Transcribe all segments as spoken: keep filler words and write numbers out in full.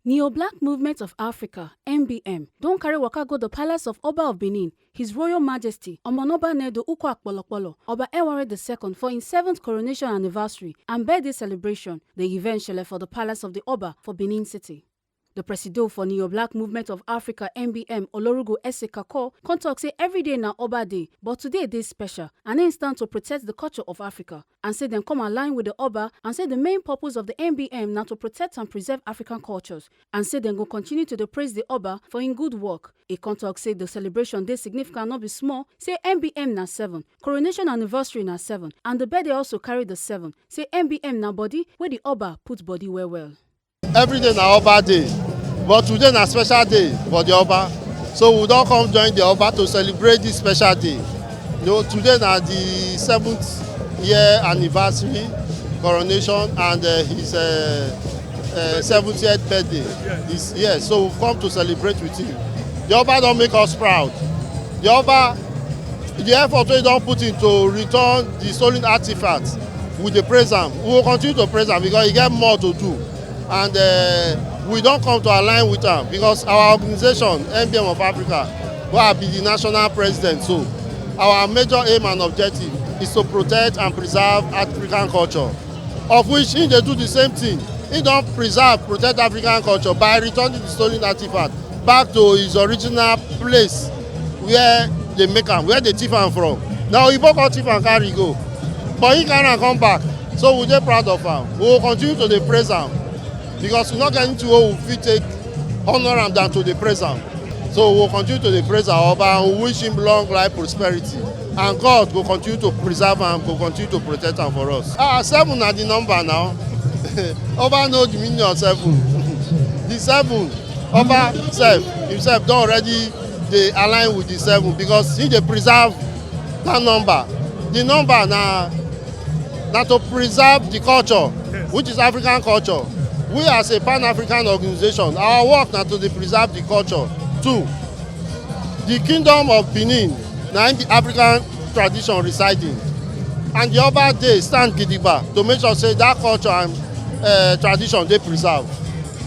Neo-Black Movement of Africa, N B M, don carry waka go the palace of Oba of Benin, His Royal Majesty Omonoba Nedo Ukwa Kpolokpolo, Oba Ewore the second, for im seventh coronation anniversary and birthday celebration. The event shele for the palace of the Oba for Benin City. The presido for Neo-Black Movement of Africa, N B M, Olorugo Ese Kako, come talk say every day na Oba day, but today dey special, and im stand to protect the culture of Africa, and say dem come align with the Oba, and say the main purpose of the N B M na to protect and preserve African cultures, and say dem go continue to dey praise the Oba for im good work. E come talk say the celebration dey significant no be small, say N B M na seven, coronation anniversary na seven, and the birthday also carry the seven, say N B M na body wey the Oba put body well well. Every day na Oba day, but today na special day for the Oba. So we don come join the Oba to celebrate this special day. You know, today na the seventh year anniversary coronation and, uh, his, uh, uh, seventieth birthday this year. So we've come to celebrate with him. The Oba don make us proud. The Oba, the effort wey he don put in to return the stolen artifacts, we dey praise am. We will continue to praise am because he get more to do. And, uh, we don come to align with am because our organization, N B M of Africa, wey I be the national president, so our major aim and objective is to protect and preserve African culture, of which he dey do the same thing. He don preserve, protect African culture by returning the stolen artifact back to his original place where they make am, where they thief am from. Na oyibo come thief am carry go, but he carry am come back. So we dey proud of am. We will continue to dey praise am because we no get anything wey we fit take honor am than to dey praise am. So we will continue to dey praise our Oba and we wish him long life, prosperity, and God go continue to preserve am, go continue to protect am for us. Ah, seven na the number now. Oba know the meaning of seven. The seven, Oba sef himself don already dey align with the seven because he dey preserve that number. The number na, na to preserve the culture, which is African culture. We, as a Pan-African organization, our work na to dey preserve the culture too. The Kingdom of Benin na im the African tradition residing, and the Oba dey stand gidigba to make sure say that culture and, uh, tradition dey preserved,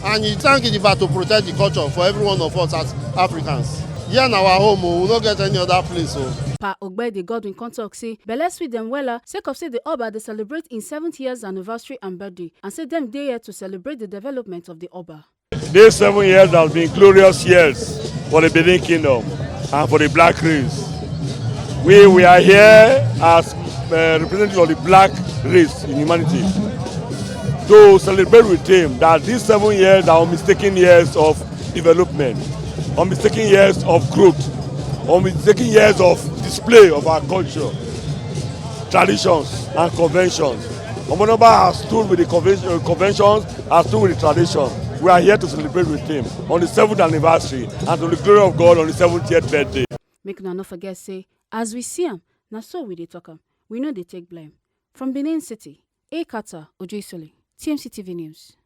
and e stand gidigba to protect the culture for every one of us as Africans. Here na our home o, we no get any other place o. Pa Ogbede Godwin come talk say belle sweet dem wella sake of say the Oba dey celebrate im seventh year's anniversary and birthday, and say dem dey here to celebrate the development of the Oba. These seven years have been glorious years for the Benin Kingdom and for the black race. We, we are here as, uh, representatives of the black race in humanity to celebrate with him that these seven years are unmistaken years of development, unmistaken years of growth, unmistaken years of display of our culture, traditions, and conventions. Omonoba has stood with the convention, conventions, has stood with the tradition. We are here to celebrate with him on the seventh anniversary and to the glory of God on the seventieth birthday. Make una no forget say, as we see am, na so we dey talk am. We no dey take blame. From Benin City, Ekata Ojoisole, T M C T V News.